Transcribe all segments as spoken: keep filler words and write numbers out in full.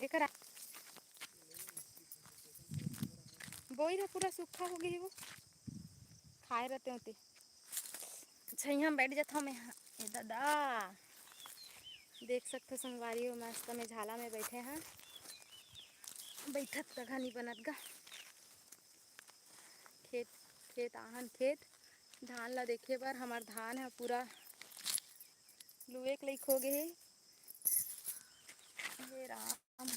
एकर बोइर ह पूरा सूखा हो गे हे, वो खाए रहते होते। छइहाँ में बैठ जात हूँ मैं। हाँ, ए दादा, देख सकते संगवारी हो, मस्त में झाला में बैठे हैं। बैठत का घनी बनत गा। खेत, खेत आहन खेत, धान ला देखे बर। हमार धान ह पूरा लुए के लइक हो गे हे। हे राम।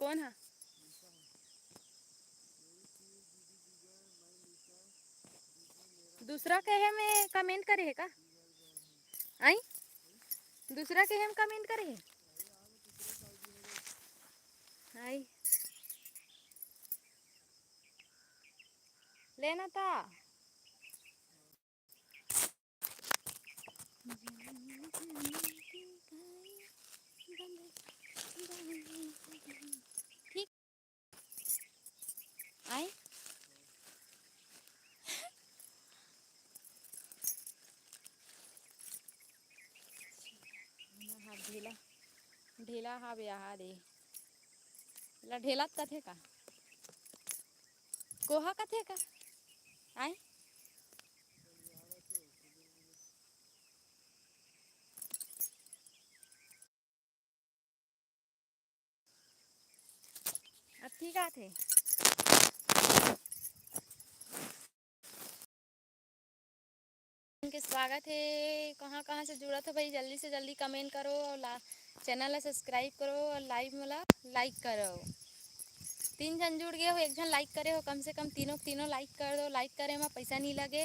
कौन हा? दूसरा के हे में comment करे हे का? आई? दूसरा के हे में comment करे हे? आई। लेना था। ठीक। आई। हाँ, ढेला, ढेला हा बे, आहा दे। ला ढेला कथे का? कोहा कथे का? आई। अब ठीक आथे। के स्वागत हे। कहाँ कहाँ से जुड़त हो भाई, जल्दी से जल्दी comment करो और ला-, channel ला subscribe करो और live मोला like करो। तीन झन जुड़ गए हो, एक झन like करे हो, कम से कम तीनों तीनों like कर दो। Like करे में पैसा नहीं लगे।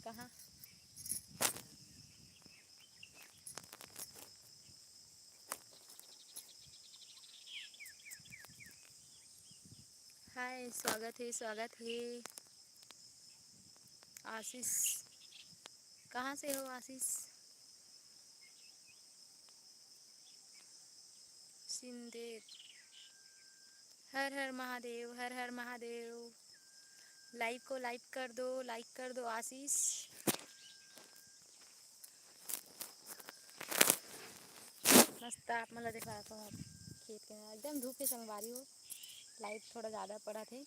कहाँ? हाय, स्वागत हे, स्वागत हे। आशीष, कहाँ से हो आशीष? सिंदेर। हर हर महादेव, हर हर महादेव। Live को like कर दो, like कर दो आशीष। मस्त आप मन ला देखात हूँ खेत के, एकदम धूप के संगवारी हो, light थोड़ा ज़्यादा पड़त हे।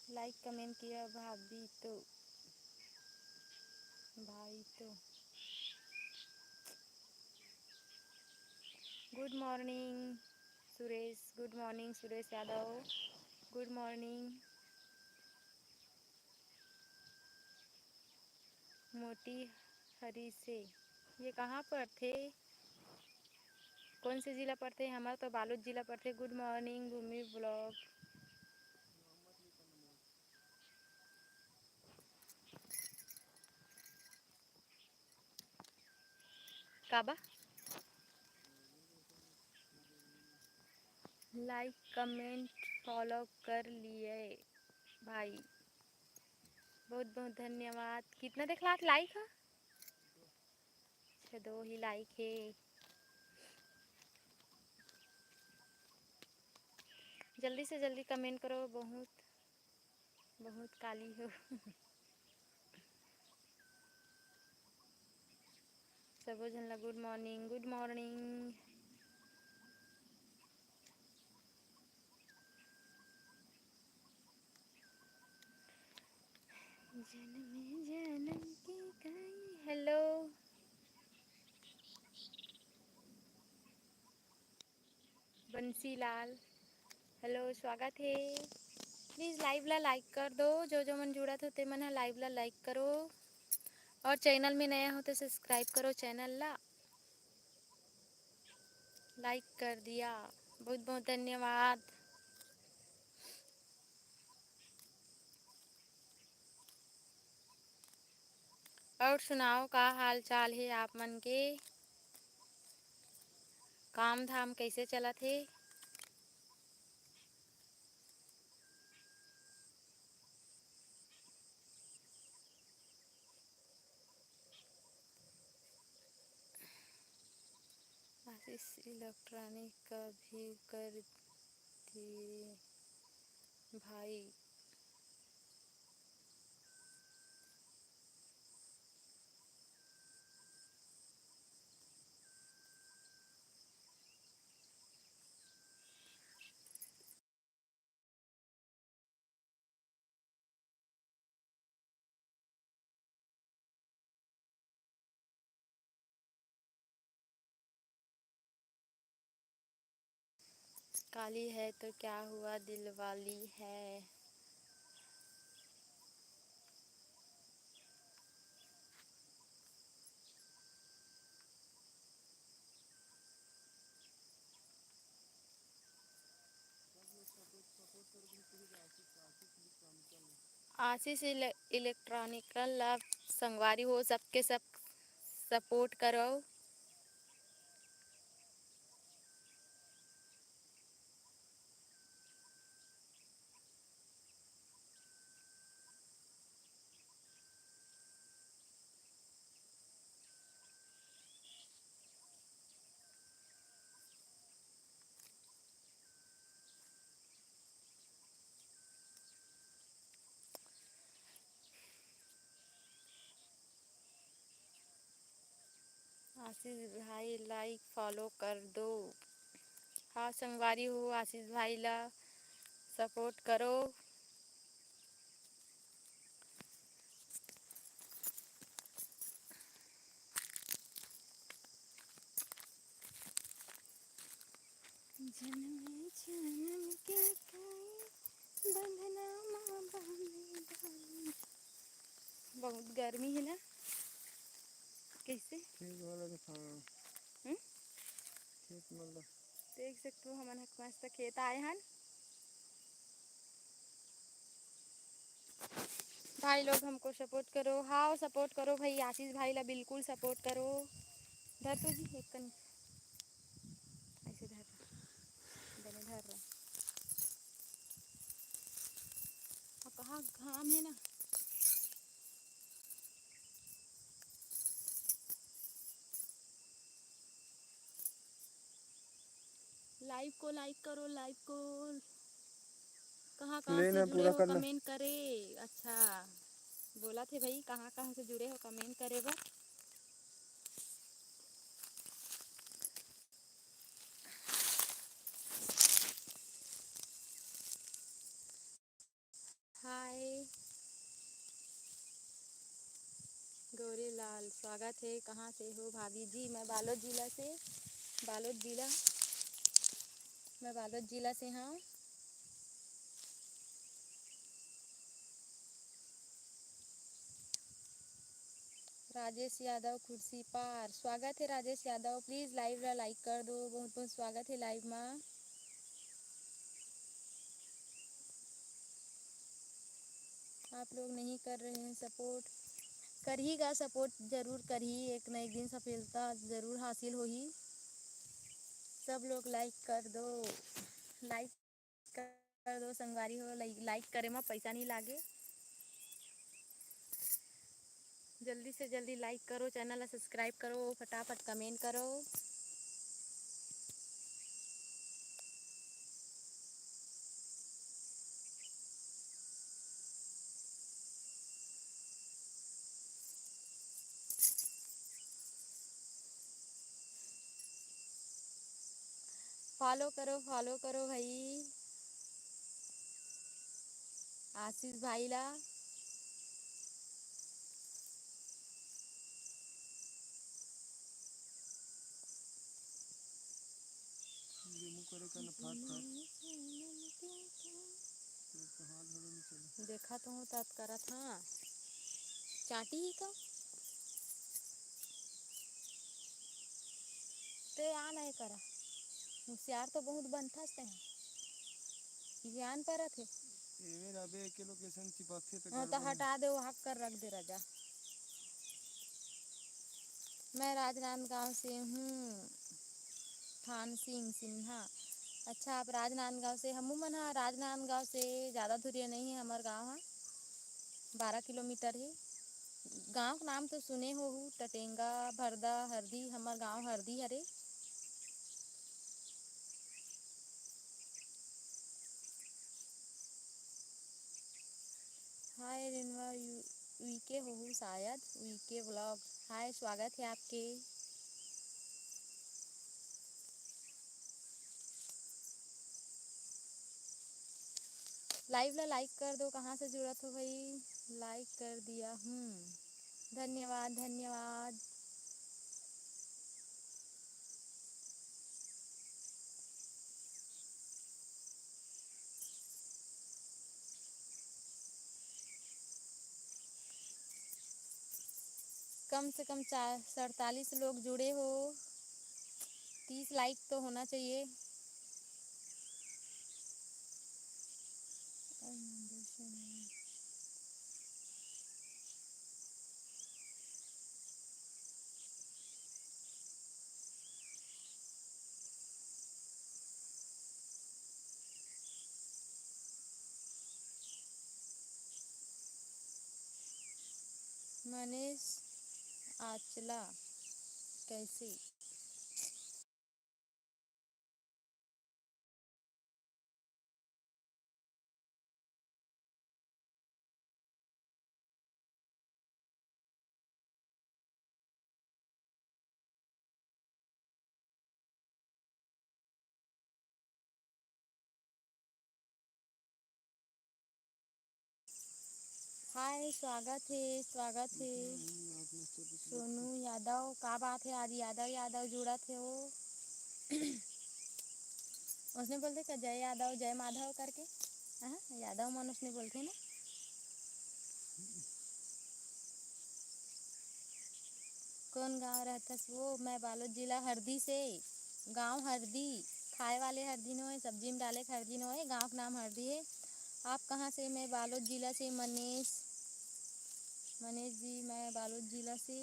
Like comment किया भाभी तो, भाई तो। Good morning Suresh, good morning Suresh Yadav, good morning। Motihari से। ये कहाँ पड़थे? कौन से जिला पड़थे? हमर तो बालोद जिला पड़थे। Good morning भूमि vlog। काबा? Like comment follow कर लिए भाई, बहुत बहुत धन्यवाद। कितना देखलात like ह? अच्छा, दो ही like हे। जल्दी से जल्दी comment करो, बहुत बहुत काली हो। सबो झन ला good morning, good morning। जन्म जन्म के कई hello। बंसीलाल, hello, स्वागत हे। Please live ला like कर दो, जो जो मन जुड़त हो ते मन ह live ला like करो, और channel में नया हो तो subscribe करो channel ला। Like कर दिया, बहुत बहुत धन्यवाद। और सुनाओ, का हाल चाल हे आप मन के? काम धाम कैसे चलत हे? आशीष इलेक्ट्रॉनिक का भी कर थी भाई। काली है तो क्या हुआ, दिलवाली है। आशीष इले-, इलेक्ट्रॉनिकल ला संगवारी हो, सबके सब सपोर्ट करो। आशीष भाई, लाइक फॉलो कर दो। हाँ संगवारी हो, आशीष भाई ला सपोर्ट करो। जनमे जनम के कई बंधना मा बांधे डाली। बहुत गर्मी है ना, कैसे? ठीक वाला दिखाओ। हम्म? खेत मतलब। देख सकते हो, हमन ह मस्त खेत आए हन। भाई लोग हमको सपोर्ट करो, हाँ सपोर्ट करो भाई, आशीष भाई ला बिल्कुल सपोर्ट करो। धर तो जी एक कन, ऐसे धर, बने धर रहा। अब कहाँ घाम है ना, लाइव को लाइक करो, लाइव को। कहाँ कहाँ से जुड़े हो, कमेंट करे। अच्छा, बोला थे भाई, कहाँ कहाँ से जुड़े हो, कमेंट करे बर। हाय गौरी लाल, स्वागत है। कहाँ से हो भाभी जी? मैं बालोद जिला से, बालोद जिला, मैं बालोद जिला से हूँ। राजेश यादव खुर्सीपार, स्वागत है राजेश यादव। प्लीज लाइव ला लाइक कर दो, बहुत बहुत स्वागत है लाइव मा। आप लोग नहीं कर रहे हैं सपोर्ट, करही गा सपोर्ट, जरूर करही, एक न एक दिन सफलता जरूर हासिल होही। सब लोग लाइक कर दो, लाइक कर दो संगवारी हो, लाइक, लाइक करे मा पैसा नहीं लागे। जल्दी से जल्दी लाइक करो, चैनल ला सब्सक्राइब करो, फटाफट कमेंट करो। फॉलो करो, फॉलो करो भाई आशीष भाई ला। देखा तो हूँ, तात करत हाँ। चाटी ही का? ते आ नहीं करा। होशियार तो बहुत बनथस ते। ज्ञान परत है। एमे रबे एके लोकेशन चिपकथे त हाँ, तो गड़बड़ है। हटा दे, वो हक कर रख दे राजा। मैं राजनांदगांव से हूँ, थान सिंह सिन्हा। अच्छा, आप राजनांदगांव से? हमू मन हा राजनांदगांव से, ज़्यादा दूरिया नहीं है हमार गांव हा, बारह किलोमीटर ही। गांव के नाम तो सुने होहू, टटेंगा, भरदा, हरदी, हमार गांव हरदी हरे। जिनवा यू-, वीके होहू शायद, वीके व्लॉग। हाय, स्वागत है आपके। लाइव ला लाइक कर दो। कहाँ से जुड़त हो भाई? लाइक कर दिया हूँ। धन्यवाद, धन्यवाद। कम से कम चार, सड़तालीस लोग जुड़े हो, तीस लाइक तो होना चाहिए। मनीष आचला, कैसे? हाय, स्वागत हे, स्वागत हे। सोनू यादव, का बात हे, आज यादव यादव जुड़त हे वो। उसने बोलते का जय यादव, जय माधव करके? हाँ, यादव मन उसने बोलते ना। कौन गाँव रहथस वो? मैं बालोद जिला हरदी से। गाँव हरदी, खाए वाले हरदी नोहे, सब्जी में डाले के हरदी नोहे, गाँव के नाम हरदी हे। आप कहाँ से? मैं बालोद जिला से। मनीष, मनीष जी, मैं बालोद जिला से।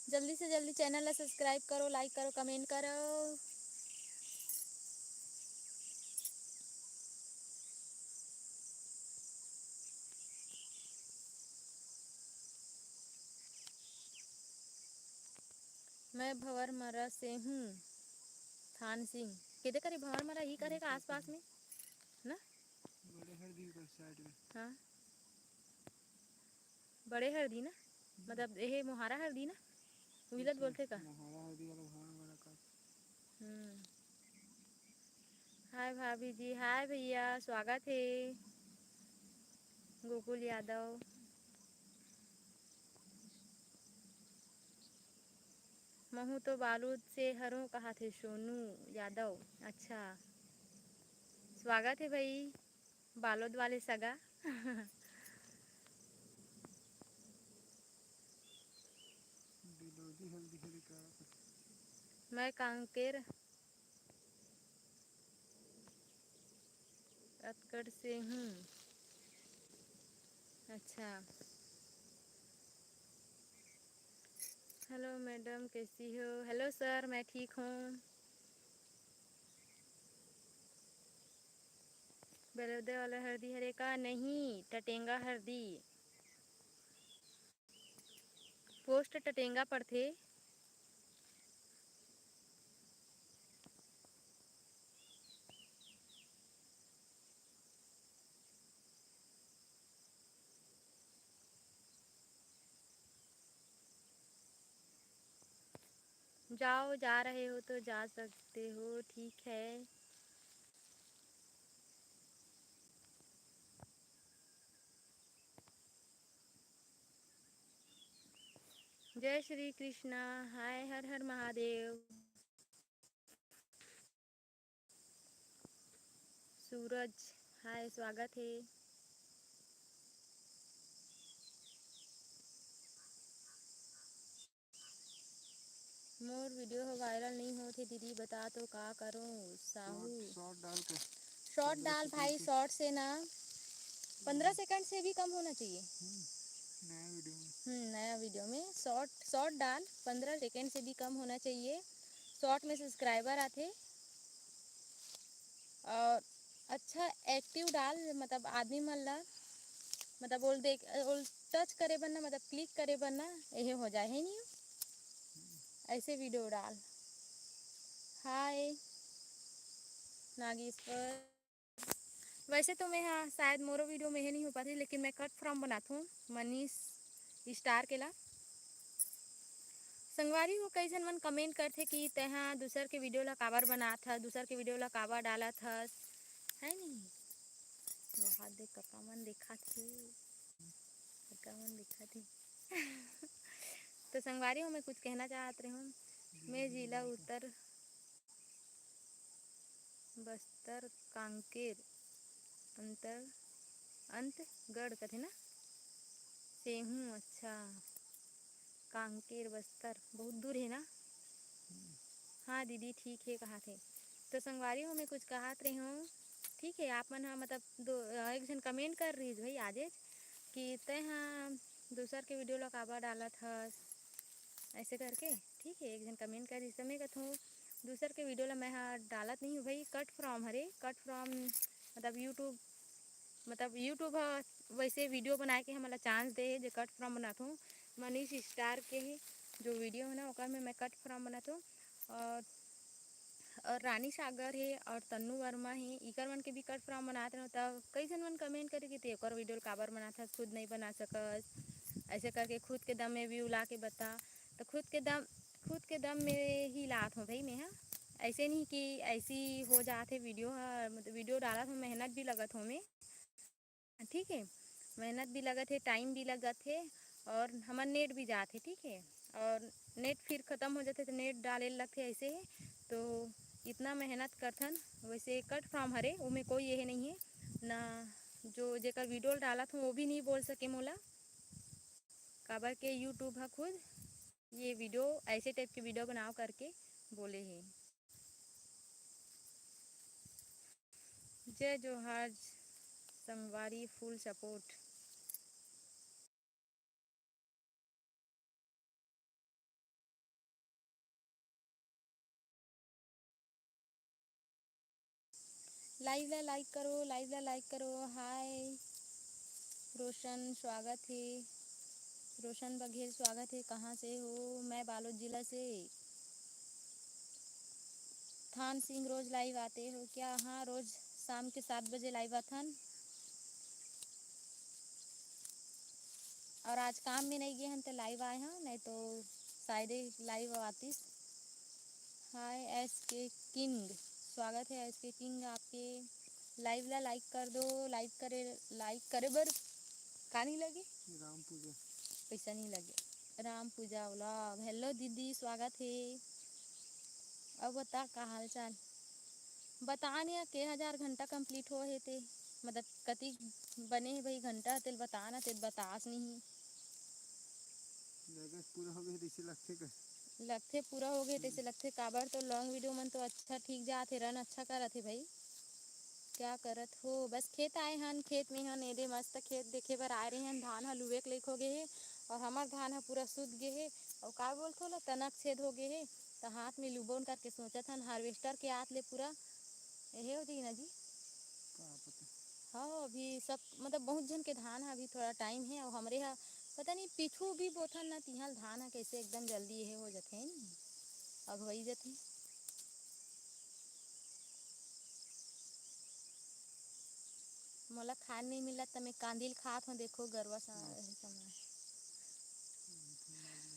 जल्दी से जल्दी चैनल ला सब्सक्राइब करो, लाइक करो, कमेंट करो। मैं भंवरमरा से हूँ। थान सिंह, केदे करे भंवरमरा ही करे का आसपास में ना? बड़े हरदी कर साइड में। हाँ, बड़े हरदी ना, मतलब एहे मोहारा हरदी ना, उहिला तो बोलथे का? मोहारा हरदी वाला भंवरमरा का। हम्म। हाय भाभी जी, हाय भैया, स्वागत हे गोकुल यादव। महू तो बालोद से हरों कहाथे सोनू यादव। अच्छा, स्वागत हे भाई बालोद वाले सगा। बिलोदी हल्दी हल्दी का। मैं कांकेर अतकड़ से हूँ। अच्छा। हेलो मैडम, कैसी हो? हेलो सर, मैं ठीक हूँ। बलौदे वाला हरदी हरे का? नहीं, टटेंगा हरदी। पोस्ट टटेंगा पड़थे। जाओ, जा रहे हो तो जा सकते हो, ठीक है। जय श्री कृष्णा। हाय, हर हर महादेव। सूरज, हाय, स्वागत हे। मोर वीडियो ह वायरल नहीं होत हे दीदी, बता तो का करूं? साहू। शॉर्ट, शॉर्ट डाल के। शॉर्ट डाल भाई, शॉर्ट से ना, पंद्रह सेकंड से भी कम होना चाहिए। हम्म, नया वीडियो में। हम्म, नया वीडियो में शॉर्ट, शॉर्ट डाल, पंद्रह सेकंड से भी कम होना चाहिए। शॉर्ट में सब्सक्राइबर आथे। और अच्छा एक्टिव डाल, मतलब आदमी मन ला, मतलब ओल देख, ओल टच करे बर ना, मतलब क्लिक करे बर ना, एहे हो जाए, है नहीं? ऐसे वीडियो डाल। हाय नागेश्वर। वैसे तो मैं, हाँ, शायद मोरो वीडियो में ही नहीं हो पाती, लेकिन मैं कट फ्रॉम बनात हूँ मनीष स्टार के ला। संगवारी हो, कई झन मन कमेंट करथे कि तेहा दूसर के वीडियो ला काबर बनात हस, दूसर के वीडियो ला काबर डालत हस, है नहीं? बहुत देख कका मन देखा थे, कका मन देखा थे। तो संगवारी हो, मैं कुछ कहना चाहत रहे हूँ। मैं जिला उत्तर बस्तर कांकेर अंतर अंतगढ़ कथे ना, सेहू। अच्छा, कांकेर बस्तर बहुत दूर है ना। हाँ दीदी, ठीक है, कहा थे। तो संगवारी हो, मैं कुछ कहत रही हूँ, ठीक है। आप मन हा मतलब दो, एक झन कमेंट कर रही भाई आजेच कि तय हाँ दूसर के वीडियो ला काबर डालत हस, ऐसे करके, ठीक है। एक झन कमेंट कर रही, मैं कहूँ दूसर के वीडियो ला मैं हा डालत नहीं हूँ भाई, कट फ्रॉम हरे, कट फ्रॉम मतलब यूट्यूब, मतलब यूट्यूब ह वैसे वीडियो बनाए के हमला चांस दे हे, जे कट फ्रॉम बनात हूँ। मनीष स्टार के ही जो वीडियो है ना, ओकर में मैं कट फ्रॉम बनात हूँ। और और रानी सागर हे और तन्नू वर्मा हे, इकर मन के भी कट फ्रॉम बनात रहो। तब कई झन मन कमेंट करे कि ते ओकर वीडियो काबर बनात हस, खुद नहीं बना सकस, ऐसे करके खुद के दम में व्यू ला के बता। तो खुद के दम, खुद के दम में ही लात हो भाई मैं हा। ऐसे नहीं कि ऐसी हो जात हे वीडियो हा, मतलब वीडियो डालत हो, मेहनत भी लगत हो मैं, ठीक है। मेहनत भी लगत हे, टाइम भी लगत हे और हमर नेट भी जात हे, ठीक है। और नेट फिर ख़त्म हो जाथे तो नेट डाले लगथे ऐसे ही। तो इतना मेहनत करथन। वैसे कट फ्रॉम हरे, ओमे कोई ये नहीं है ना, जो जेकर वीडियो डालत हूँ वो भी नहीं बोल सके मोला, काबर के यूट्यूब हा खुद ये वीडियो ऐसे टाइप के वीडियो बनाओ करके बोले हे। जय जोहार संगवारी, फुल सपोर्ट। लाइव ला लाइक करो, लाइव ला लाइक करो। हाय रोशन, स्वागत है। रोशन बघेल, स्वागत है। कहाँ से हो? मैं बालोद जिला से। थान सिंह, रोज लाइव आते हो क्या? हाँ, रोज शाम के सात बजे लाइव आथन। और आज काम में नहीं गए हन तो लाइव आए हैं, नहीं तो शायद ही लाइव आतीस। हाय एस के किंग, स्वागत है एस के किंग आपके। लाइव ला लाइक कर दो, लाइक करे, लाइक करे बर का नहीं लगे? राम पूजा। पैसा नहीं लगे। राम पूजा व्लॉग, हेलो दीदी, स्वागत है। अब बता का हाल चाल? बता ने के हजार घंटा कंप्लीट हो हे ते, मतलब कति बने हे भाई घंटा, तेल बता ना, तेल बतास नहीं। लगत पूरा हो गए तैसे लगथे कर। लगथे पूरा हो गए तैसे लगथे, काबर तो लॉन्ग वीडियो मन तो अच्छा ठीक जात हे, रन अच्छा करत हे भाई। क्या करत हो? बस खेत आए हन, खेत में हन, एदे मस्त खेत देखे बर आए रहे हन। धान ह लुवे के लइक हो गए हे और हमर धान ह पूरा सुत गए हे। और का बोलथो ला, तनक छेद हो गए हे, त हाथ में लुबोन करके सोचत हन, हार्वेस्टर के आत ले पूरा एहे हो जाही ना जी। का पता। हाँ, अभी सब मतलब बहुत झन के धान ह, अभी थोड़ा टाइम हे और हमरे ह पता नहीं पीछू भी बोथन ना, तिहाल धान ह कैसे एकदम जल्दी एहे हो जाथे, अघवई जाथे। मोला खाए नहीं मिलत, त मैं कांदिल खात हूँ। देखो गरवा सा-, हम्म।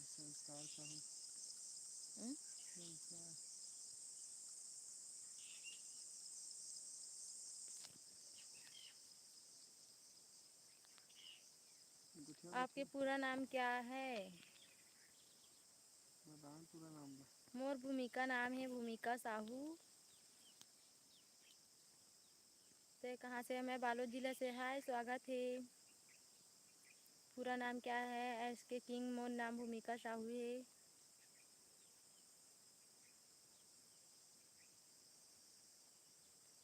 संस्कार साहू। हम्म? संस्कार। आपके पूरा नाम क्या है? बताओ पूरा नाम ला। मोर भूमिका नाम है भूमिका साहू। ते कहाँ से? मैं बालोद जिला से। हाय, स्वागत है। पूरा नाम क्या है? एस के किंग। मोर नाम भूमिका साहू है।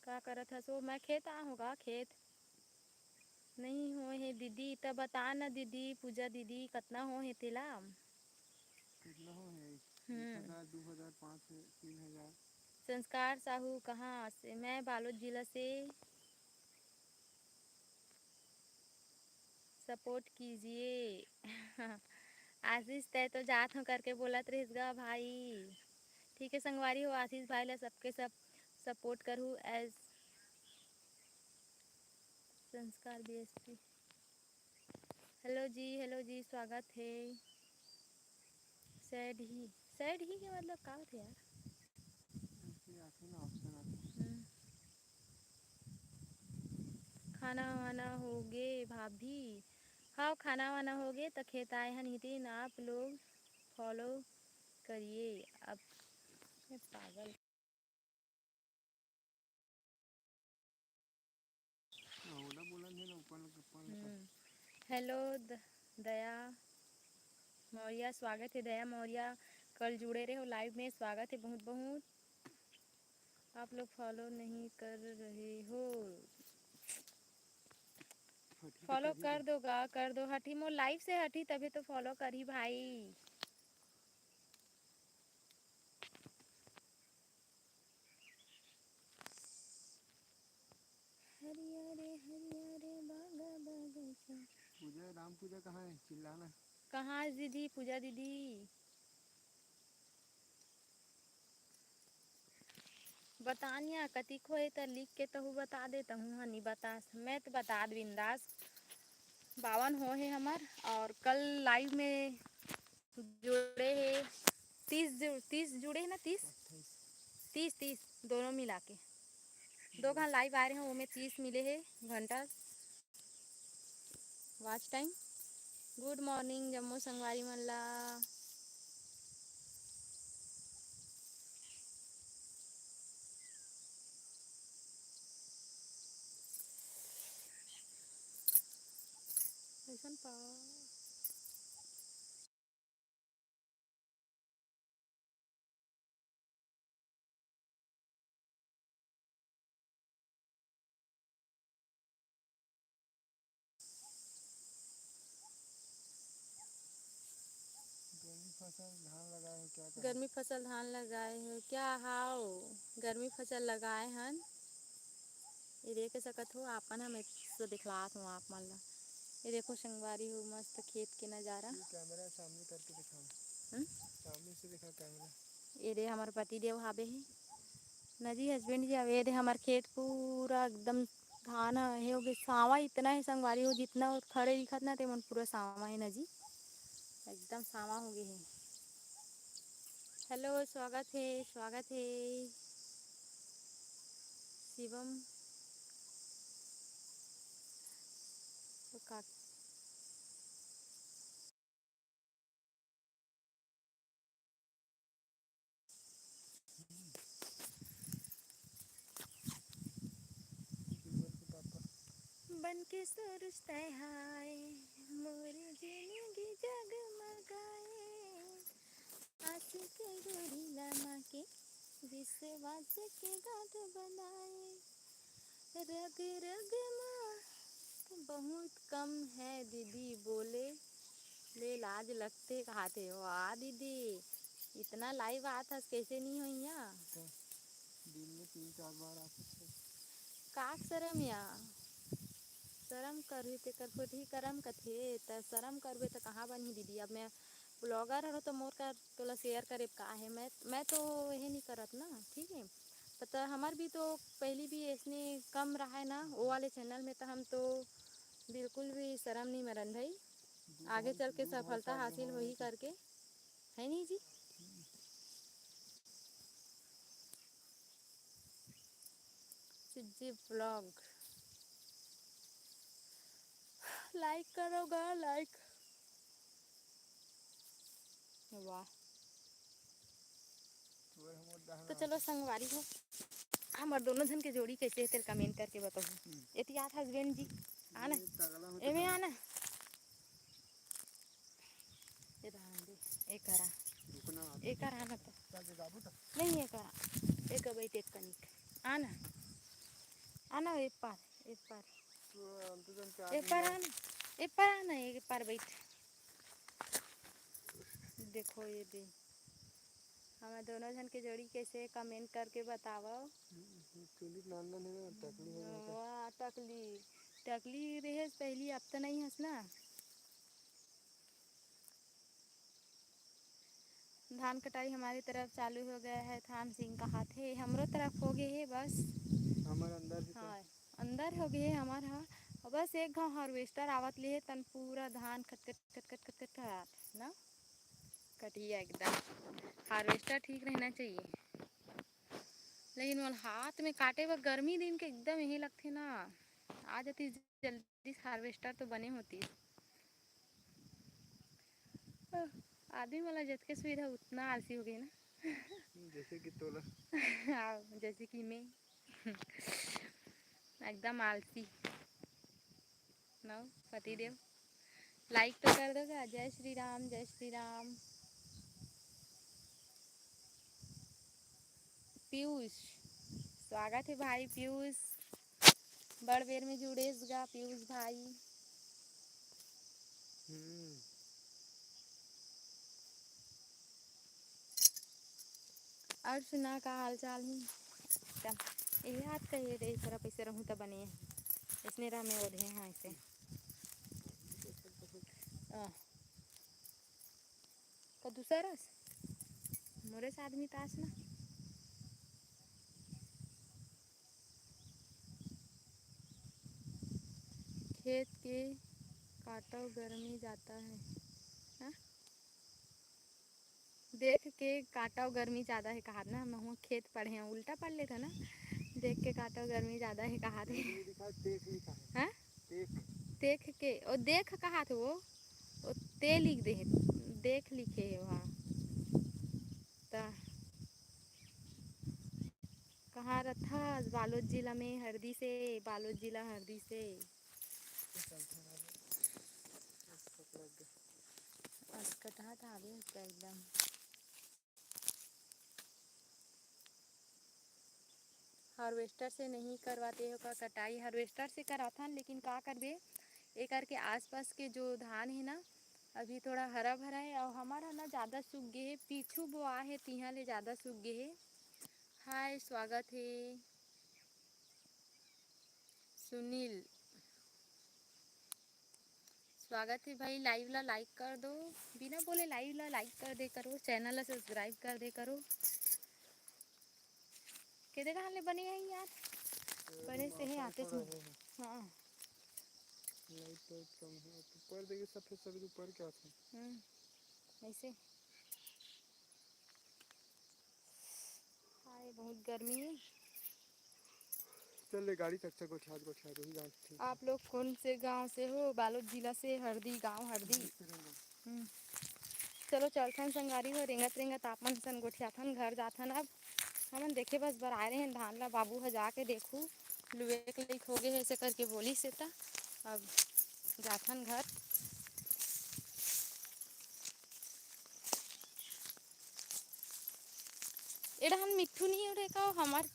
का करत हस? ओ, मैं खेत आ होगा, खेत। नहीं हो हे दीदी, त बता ना दीदी, पूजा दीदी, कतना हो हे तेला? कितना हो हे? हम्म। एक हजार, दो हजार, पाँच हजार, तीन हजार। संस्कार साहू कहाँ से? मैं बालोद जिला से। सपोर्ट कीजिए। आशीष, तै तो जात हूँ करके बोलत रहिस गा भाई। ठीक है संगवारी हो, आशीष भाई ला सबके सब सपोर्ट करहू। एज संस्कार बीएसपी। हेलो जी, हेलो जी, स्वागत है। सैड ही, सैड ही के मतलब का होथे यार? ऐसे आथे ना, ऑप्शन आथे। हम्म। खाना वाना होगे भाभी? हाँ, खाना वाना होगे, त खेत आए हन नितिन, आप लोग फॉलो करिए। अब मैं पागल। हाँ, ओला बोलन हे ना, ऊपर लग, ऊपर लग। हम्म। हेलो द-, दया मौर्या, स्वागत है दया मौर्या, कल जुड़े रहे हो लाइव में, स्वागत है बहुत बहुत। आप लोग फॉलो नहीं कर रहे हो, हटी तो फॉलो करिए कर ना। दो गा, कर दो। हटी, मोर लाइव से हटी तभी तो फॉलो करी भाई। हरिया रे हरिया रे बागा बागा चा। पूजा, राम पूजा कहाँ है? चिल्लाना। कहाँ है दीदी, पूजा दीदी? बतानिया कतिक होए त लिख के तहू बता दे, तहू ह नी बतास, मैं तो बता दे बिंदास। बावन हो हे हमर, और कल लाइव में जुड़े हे तीस जु-, तीस जुड़े हे ना, तीस, तीस, तीस, दोनों मिला के दो घंटा लाइव आ रहे हैं, वो में तीस मिले हे घंटा वॉच टाइम। गुड मॉर्निंग जम्मो संगवारी मन ला। कैसन पा गर्मी फसल धान लगाए हो क्या? गर्मी फसल धान लगाए हो क्या? हाओ, गर्मी फसल लगाए हन। ये देख सकत हो, आपन हम एक से दिखलात हूँ आप मन ला। ये देखो संगवारी हो, मस्त खेत के नजारा। ये कैमरा सामने करके दिखाओ। हम्म? सामने से दिखाओ कैमरा। ये दे हमर पति देव हाबे हे। ना जी, हस्बैंड जी, अब ये दे हमर खेत पूरा एकदम धान ह, हे हो गे, सावा इतना हे संगवारी हो, जितना खड़े दिखत ना, ते मन पूरा सावा हे ना जी, एकदम सावा हो गे हे। हेलो, स्वागत हे, स्वागत हे शिवम। तो का बन के सूरज तय हाय, मोर जिंदगी जगमगाए। आस के डोरी ला माँ के, विश्वास के गांठ बनाए। रग रग मा बहुत कम है दीदी, बोले ले लाज लगथे कहाथे। वाह दीदी, इतना लाइव आत हस, कैसे नहीं होइया? तो दिन में तीन चार बार आत हस। का शरम या? शरम करही तेकर फुटही करम कथे, त शरम करबे त कहाँ बनही दीदी? अब मैं ब्लॉगर हरो तो मोर कर तोला शेयर करे का हे? मैं, मैं तो ये नहीं करत ना, ठीक है? पता हमर भी तो पहली भी ऐसने कम रहा है ना, वो वाले चैनल में तो हम तो बिल्कुल भी शर्म नहीं मरन भाई, आगे चल के सफलता हासिल होही करके, है नहीं जी? सिज्जी ब्लॉग लाइक करोगा, लाइक। वाह। तो चलो संगवारी हो, हमर दोनों झन के जोड़ी कैसे हे तेल कमेंट करके बताओ। हम्म। एती आत हस्बैंड जी, आना। ये तगड़ा होता एमे है। आना। ये रहन दे, एक हरा। रुकना। एक हरा ना तो। क्या जगाबू तो? नहीं, एक हरा। एक बैठ एक कनिक। आना। आना, एक पार, एक पार। तो हम तो जन के एक आदमी पार हैं। आना। एक पार आना, एक पार बैठ। देखो ये दे, हमर दोनों झन के जोड़ी कैसे, कमेंट करके बतावव। हम्म, चुंदी नान नान हे ना, टकली हो गया था। वाह, टकली, टकली रहे पहली, अब तो नहीं हस ना। धान कटाई हमारे तरफ चालू हो गया है, थान सिंह कहाथे, हमरो तरफ हो गए है बस। हमर अंदर भी तो। हाँ, अंदर हो गए है हमार, हाँ। और बस एक घाव हार्वेस्टर आवत ले है, तन पूरा धान खटखट खटखट खटखट करात है ना, कटिया एकदम। हार्वेस्टर ठीक रहना चाहिए, लेकिन वो हाथ में काटे बर गर्मी दिन के एकदम यही लगथे ना, आ जाती जल्दी से हार्वेस्टर तो बने होती। आदमी वाला जतके सुविधा उतना आलसी हो गए ना। जैसे कि तोला। हाँ, जैसे कि मैं। एकदम आलसी। नौ पति देव। लाइक तो कर दो गा। जय श्री राम, जय श्री राम। पीयूष, स्वागत है भाई पीयूष। बड़ बेर में जुड़ेस गा पीयूष भाई। हम्म। और सुना, का हाल चाल है? एकदम। ये हाथ का ये रे, थोड़ा पैसे रहूं त बने है। इसने रहा मैं ओढ़े हाँ ऐसे। आ। का दूसरा रस? मोरे से आदमी तास ना। खेत के काटव गर्मी जाता है। हाँ? देख के काटव गर्मी ज्यादा है कहात ना, महूँ खेत पढ़े हूँ, उल्टा पढ़ लेता ना। देख के काटव गर्मी ज्यादा है कहात है। ये लिखा है, देख लिखा है। हाँ? देख। देख के, ओ देख कहात है वो, ओ ते लिख दे है, देख लिखे है वहाँ। त कहाँ रथस? बालोद जिला में हरदी से, बालोद जिला हरदी से। असकटहा था आगे उसका एकदम। हार्वेस्टर से नहीं करवाते हो का कटाई? हार्वेस्टर से कराथन, लेकिन का करबे, एकर के आसपास के जो धान है ना, अभी थोड़ा हरा भरा है, और हमारा ना ज़्यादा सूख गए है, पीछू बोआ है, तिहा ले ज़्यादा सूख गए है। हाय, स्वागत है सुनील। स्वागत है भाई, लाइव ला लाइक कर दो, बिना बोले लाइव ला लाइक कर दे करो, चैनल ला सब्सक्राइब कर दे करो। केदे कहाँ ले बने हैं यार? बने से ही आते थे। हाँ। लाइट तो कम है, ऊपर देखिए सफेद सफेद ऊपर क्या था? हम्म, ऐसे। हाय, बहुत गर्मी है। चल ले गाड़ी तक से गोठियात गोठियात वही गाँव से। आप लोग कौन से गांव से हो? बालोद जिला से, हरदी गांव, हरदी। हम्म। चलो चलथन संगवारी हो, रेंगत रेंगत आप मन सन गोठियाथन, घर जाथन। अब हमन देखे बस बर आए रहे धान ला, बाबू ह जाके देखू लुए के लइक हो गए ऐसे करके बोली से, त अब जाथन घर। एड़हन मिट्ठू नहीं उड़े का हमार,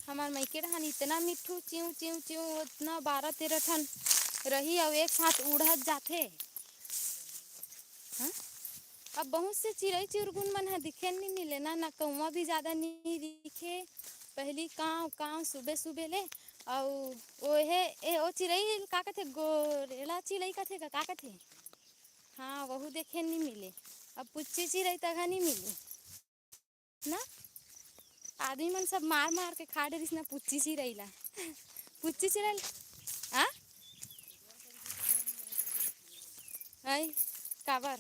हमार मइके डहन इतना मिट्ठू चिऊ चिऊ चिऊ, उतना बारह तेरह ठन रही, अउ एक साथ उड़त जाथे। हाँ? अब बहुत से चिरई चिरगुन मन ह दिखे नहीं मिले ना, ना कौवा भी ज्यादा नहीं दिखे। पहली कांव कांव सुबह सुबह ले, अउ ओहे ए, ओ चिरई का कथे, गोरेला चिरई कथे का, का कथे? हाँ, वहू देखे नहीं मिले। अब पुच्ची चिरई तघा नहीं मिले। ना आदमी मन सब मार मार के खा डरिस ना पुच्ची चिरई ला। पुच्ची चिरई ला। आ? आई, काबर?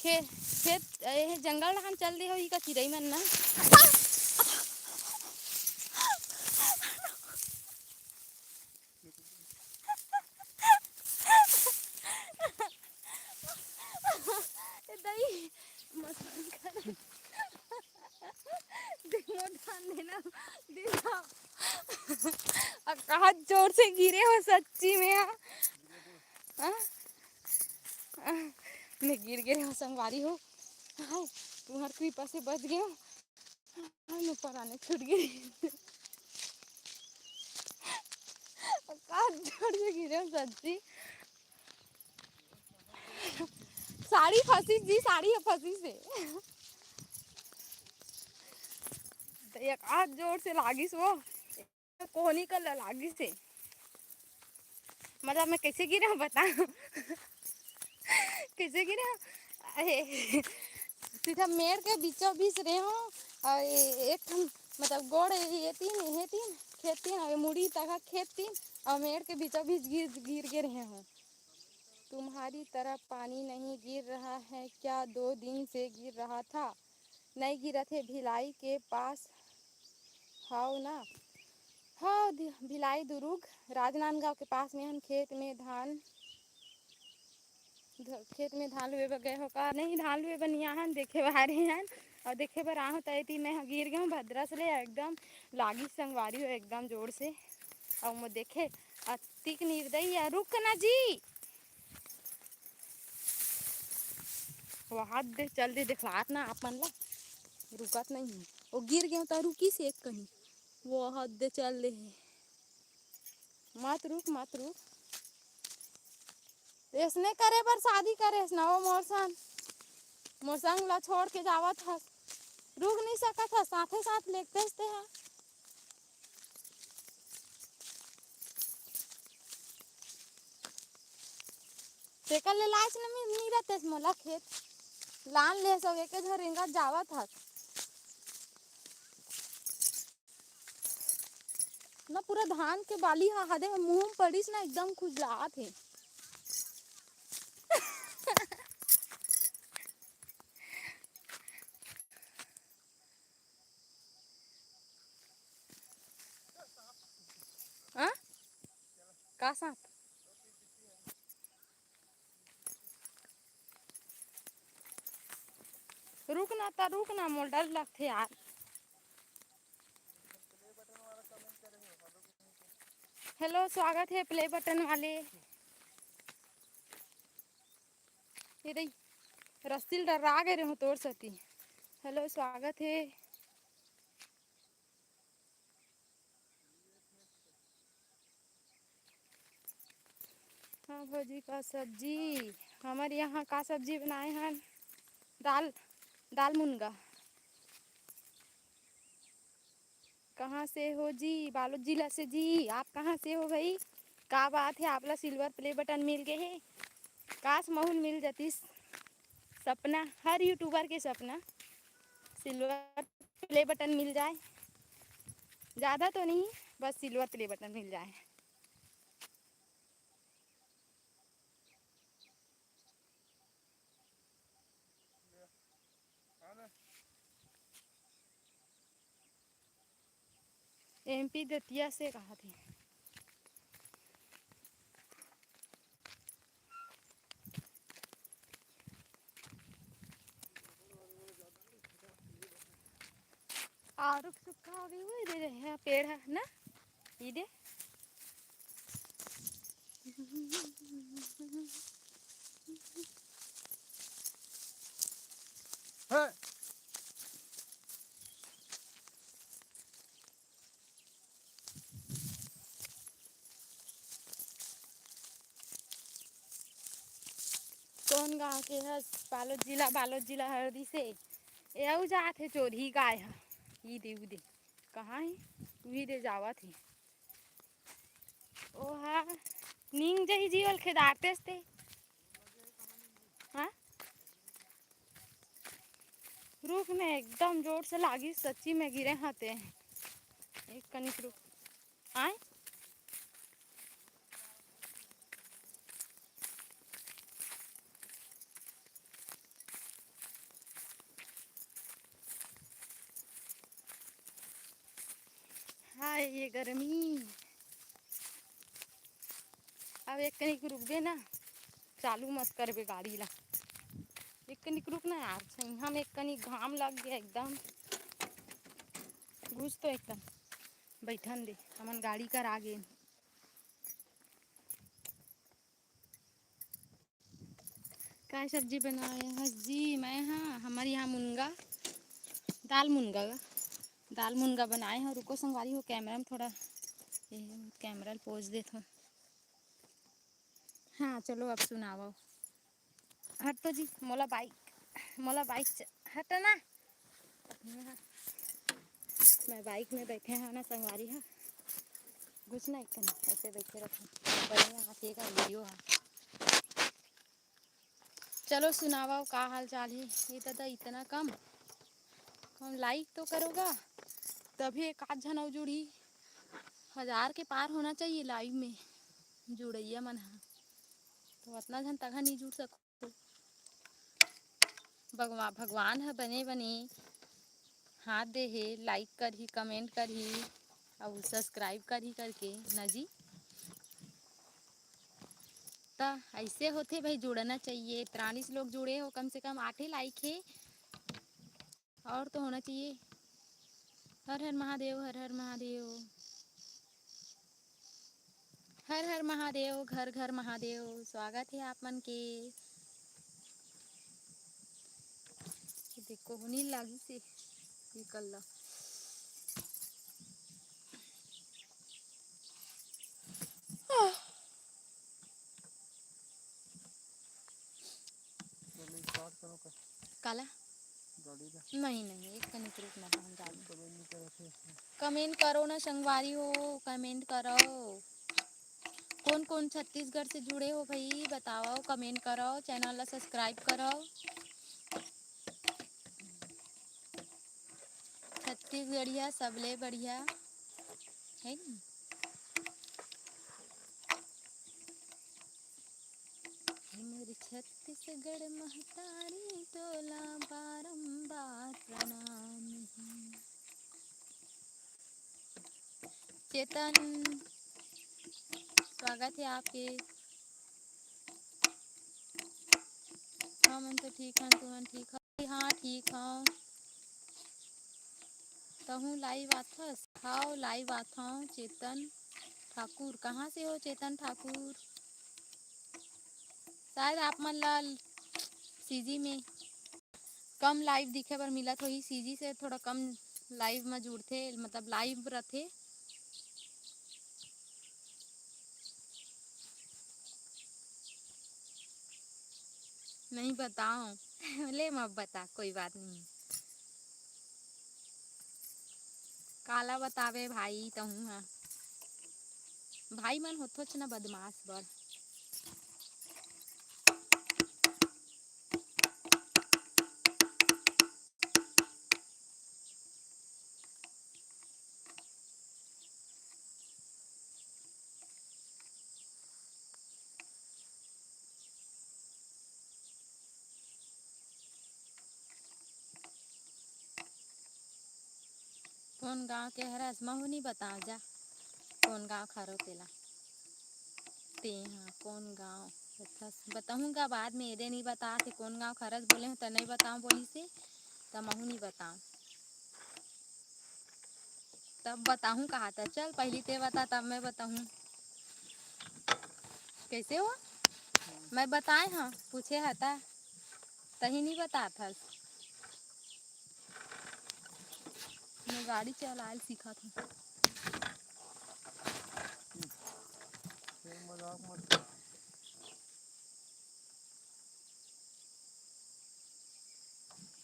खे-, खेत, ए, जंगल डहन चल दे हो, ई का चिरई मन ना। ए दाई, मसान कर। दे मोर धान देना, दे ना। अब कहाँ जोर से गिरे हो सच्ची में, हाँ? हाँ? हाँ? मैं गिर गए हो संगवारी हो। हाय, तुम्हार कृपा से बच गए हो। हाँ, मैं पराने छूट गई। का जोर से गिरे हो सच्ची। साड़ी फंसी जी, साड़ी ह फंसी से। तो एक हाथ जोर से लागिस वो, कोहनी कर लागिस से। मतलब मैं कैसे गिरे हूँ बता। कइसे गिरे हँव? अरे, सीधा मेड़ के बीचों बीच रहे हँव, अउ ए-, एक ठन, मतलब, गोड़ ये तीन, ये तीन, खेत तीन, अउ ये मुड़ी तक खेत तीन, अउ मेड़ के बीचों बीच गिर, गिर गे रहे हँव। तुम्हारी तरफ पानी नहीं गिर रहा है क्या? दो दिन से गिर रहा था। नहीं गिरत हे, भिलाई के पास हव ना? हव, दि-, भिलाई दुरुग, राजनांदगांव के पास में हन। खेत में धान, ध-, खेत में धान लुए बर गए हो का? नहीं, धान लुए बर नहीं आहन, देखे बर आए हन। अउ देखे बर आहूँ त एती मैं ह गिर गेहूँ भद्रस ले, एकदम लागिस संगवारी हो, एकदम जोर से। अउ मैं देखे, अतिक निर्दयी, रुक ना जी। वो हाथ दे, चल दे, देखलात ना आप मन ला, रुकत नहीं है। वो गिर गेहूँ त रुकिस एक कनी, वो हाथ दे, चल दे है। मत रुक, मत रुक। अइसने करे बर शादी करेस ना वो मोर संग, मोर संग ला छोड़ के जावत हस, रुक नहीं सकत हस, साथे साथ लेगतेस ते हा। तेकर ले लाइस न मिल, मिलत हे मोला खेत। लान ले सब एके झन रेंगत जावत हस। ना पूरा धान के बाली हा हादे मुंह में पड़िस ना, एकदम खुजलात हे। हाँ? का सांप? रुक ना ता, रुक ना, मोला डर लगथे यार। हेलो, स्वागत हे प्ले बटन वाले। ये दई, रस्सी ल डर्रा गे रेहेंव तोर सेती। हेलो, स्वागत हे। हाँ भौजी, का सब्जी? हमर यहाँ का सब्जी बनाए हन? दाल, दाल मुनगा। कहाँ से हो जी? बालोद जिला से जी। आप कहाँ से हो भाई? का बात है, आप ला सिल्वर प्ले बटन मिल गए हे। काश महू ल मिल जातिस। सपना, हर यूट्यूबर के सपना, सिल्वर प्ले बटन मिल जाए। ज़्यादा तो नहीं, बस सिल्वर प्ले बटन मिल जाए। एमपी दतिया से कहा थे। आरुख सुक्खा हो गई, वो दे दे, हाँ, पेड़ है ना, ये दे। हाँ। कौन गांव के हस? बालोद जिला, बालोद जिला हरदी से। ए अउ जात हे चोरही गाय ह। ई दे, ऊ दे। कहाँ हे? उही दे जावत हे। ओहा नींग जही जीवल खेदारतेस ते। हाँ? रुख में एकदम जोर से लागिस, सच्ची में गिरे हते। एक कनिक रुख। आय? हाय, ये गर्मी। अब एक कनिक रुकबे ना, चालू मत करबे गाड़ी ला। एक कनिक रुक ना यार, हम एक कनिक घाम लग गया एकदम। घुस तो एकदम बैठन दे, हमन गाड़ी कर आगे। काय सब्जी बनाए हस जी? मैं हाँ, हमर यहाँ मुनगा, दाल मुनगा, दाल मुनगा बनाए हँव। रुको संगवारी हो, कैमरा में थोड़ा, ये कैमरा ल पोज देत हँव। हाँ, चलो अब सुनावव। हट तो जी, मोला बाइक, मोला बाइक च-, हट ना। मैं बाइक में बैठे हँव ना संगवारी हा, घुसना एक कन ऐसे बैठे रखे, बढ़िया हाथ ये का वीडियो हा। चलो सुनावव, का हाल चाल हे? ये दादा इतना कम, कम like तो करोगा, तभी एक आध झन अउ जुड़ही। हजार के पार होना चाहिए live में जुड़इया मन ह, तो अतना झन तक नहीं जुड़ सको। भगवा-, भगवान ह बने बने हाथ दे हे, like करही, comment करही, अउ subscribe करही करके न जी। त ऐसे होथे भाई, जुड़ना चाहिए। तिरालीस लोग जुड़े हो, कम से कम आठे like हे, और तो होना चाहिए। हर हर महादेव, हर हर महादेव, हर हर महादेव, घर घर महादेव। स्वागत हे आप मन के। ये देखो, होनी लागी से निकल ला। चलो, start करो का? काला? गाड़ी ला। नहीं, नहीं, एक कनिक रुक ना, हम जाने। कमेंट नहीं करत हे। Comment करो ना संगवारी हो, comment करो। कौन कौन छत्तीसगढ़ से जुड़े हो भाई, बताओ, comment करो, channel ला subscribe करो। छत्तीसगढ़िया सबले बढ़िया, है नी? हे मोर छत्तीसगढ़ महतारी, तोला बारंबार प्रणाम हे। चेतन, स्वागत हे आपके। हमन तो ठीक हन, तुमन ठीक हव? हाँ, ठीक हव। तहूँ live आथस? हाव, live आथव। चेतन ठाकुर, कहाँ से हो चेतन ठाकुर? शायद आप मन ला CG में कम live दिखे बर मिलत होही, CG से थोड़ा कम live में जुड़थे, मतलब live रथे। नहीं बताओ। ले, मैं बता, कोई बात नहीं। काला बतावे भाई, तहूँ हा। भाई मन होथोच ना बदमाश बड़। कोन गांव के हरस? महू नी बताव जा, कोन गांव खारो तेला। तेहा कोन गांव? बताहूं गा बाद में, एदे नी बता थे कोन गांव खारस बोले हूं, त नहीं बताव बोली से, त महू नी बताव। तब बताहूं कहा था, चल पहली ते बता, तब मैं बताहूं। कैसे हो? मैं बताए हाँ, पूछे हता, तही नहीं बता था। मैं गाड़ी चलाए सीखा था। मजाक मत कर।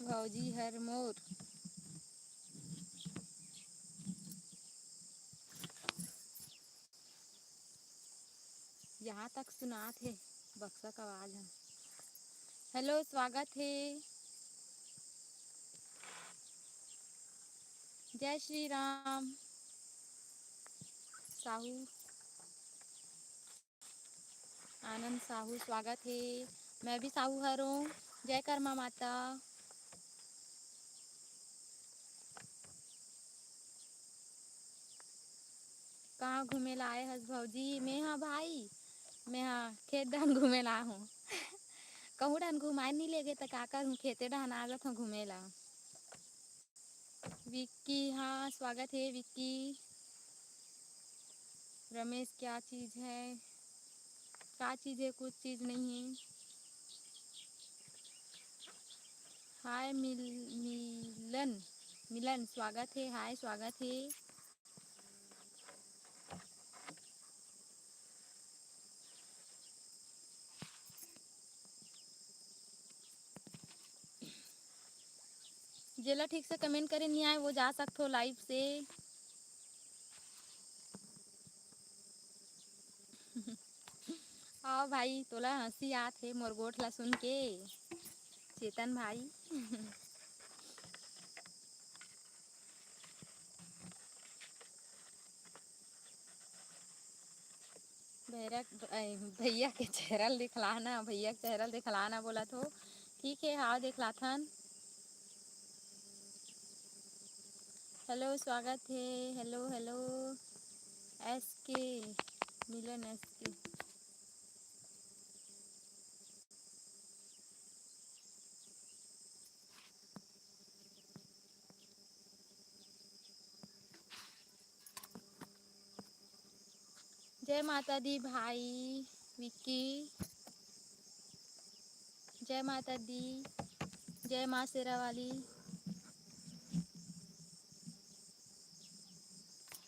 भौजी हर मोर। यहाँ तक सुनात हे बक्सा का आवाज ह। हेलो, स्वागत हे। जय श्री राम साहू। आनंद साहू, स्वागत हे। मैं भी साहू हरों। जय कर्मा माता। कहाँ घूमे ला आए हस भौजी? मैं हा भाई, मैं हा खेत डहन घूमे ला हूँ। कहूँ डहन घुमाए नहीं लेगे त का करूँ, खेते डहन आ जात हूँ घूमे ला। विक्की, हाँ, स्वागत हे विक्की। रमेश, क्या चीज है? का चीज है? कुछ चीज नहीं है। हाय मिल-, मिलन, मिलन, स्वागत है। हाय, स्वागत है। जेला ठीक से comment करे नहीं आए, वो जा सकथो live से। हाव भाई, तोला हंसी आत हे मोर गोठ ला सुन के, चेतन भाई। भैरा, अ, भैया के चेहरा ल दिखलाना, भैया के चेहरा ल दिखलाना बोलत हो। ठीक हे, हाव दिखलाथन। हेलो, स्वागत हे। Hello, hello. एस के, मिलन एस के। जय माता दी भाई विक्की, जय माता दी, जय माँ शेरा वाली।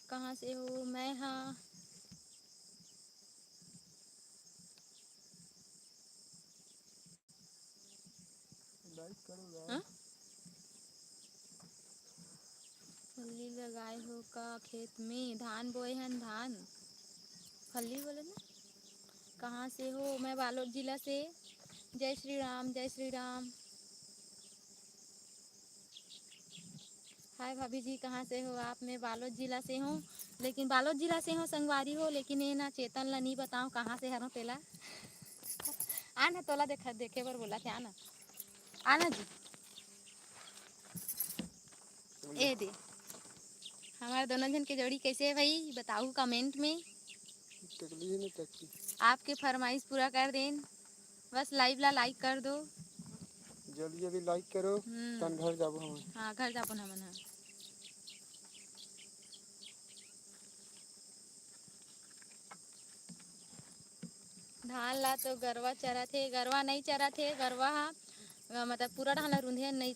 कहाँ से हो? मैं हाँ। लाइक करो यार। हाँ? फल्ली लगाए हो का खेत में? धान बोए हन, धान। फल्ली बोले ना? कहाँ से हो? मैं बालोद जिला से। जय श्री राम, जय श्री राम। हाय भाभी जी, कहाँ से हो आप? मैं बालोद जिला से हूँ, लेकिन बालोद जिला से हूँ संगवारी हो, लेकिन ये ना चेतन ला नहीं बताओ कहाँ से हरो तेला। आ ना, तोला देखा, देखे बर बोला थे, आ ना, आ ना जी। ए दे, हमारे दोनों जन के जोड़ी कैसे है भाई, बताओ कमेंट में। टकली ही नहीं टकली। आपके फरमाइश पूरा कर देन, बस लाइव ला लाइक कर दो। जल्दी जल्दी लाइक करो, हम्म। तन घर जाबो हम। हाँ, घर जाबो ना हमन, हाँ। धान ला तो गरवा चरत हे, गरवा नहीं चरत हे, गरवा हा, अ, मतलब पूरा धान ला रूंधे नहीं